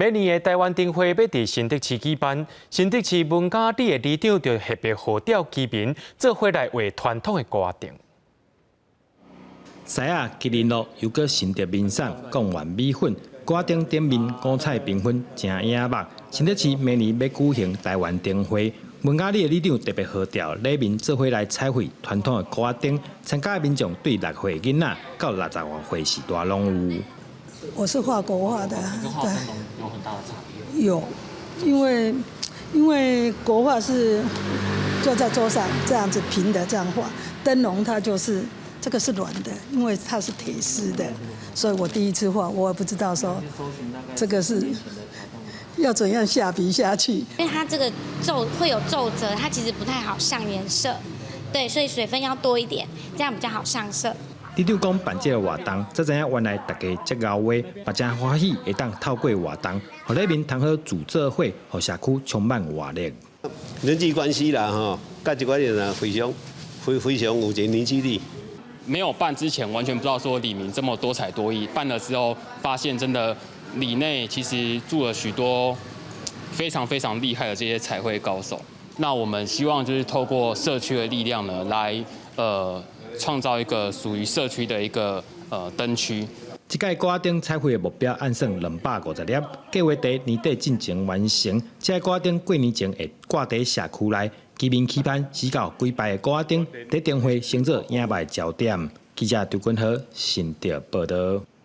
明年的台灣燈會欲佇新竹市舉辦，新竹市文家里的里長就特別號召居民做伙來畫傳統的鼓仔燈。獅仔、麒麟鹿，又閣新竹名產貢丸米粉，鼓仔燈頂面五彩繽紛，誠惹目。新竹市明年欲舉行台灣燈會，文家里的里長特別號召里民做伙來彩繪傳統的鼓仔燈，參加的民眾對6歲囡仔到60外歲序大攏有。我是畫國畫的，對，有很大的差別。有，因為國畫是坐在桌上這樣子平的這樣畫，燈籠它就是這個是軟的，因為它是鐵絲的，所以我第一次畫，我也不知道說這個是要怎樣下筆下去。因為它這個皺會有皺褶，它其實不太好上顏色，對，所以水分要多一點，這樣比較好上色。里長講辦這個活動，才知影原來大家這𠢕畫，嘛誠歡喜會當透過活動，予里民通好聚做伙，予社區充滿活力。人際關係啦，吼，佮一寡人啊，非常非非常有一個凝聚力。沒有辦之前，完全不知道說里民這麼多才多藝。辦了之後，發現真的里內其實住了許多非常非常厲害的這些彩繪高手。那我們希望就是透過社區的力量呢，來創造一個屬於社區的一個燈區。這屆鼓仔燈彩繪的目標按算250粒，計劃佇年底進前完成。這個鼓仔燈過年前會掛佇社區內，居民期盼死到幾排的鼓仔燈佇燈會成做惹目的焦點。記者張君豪新竹報導。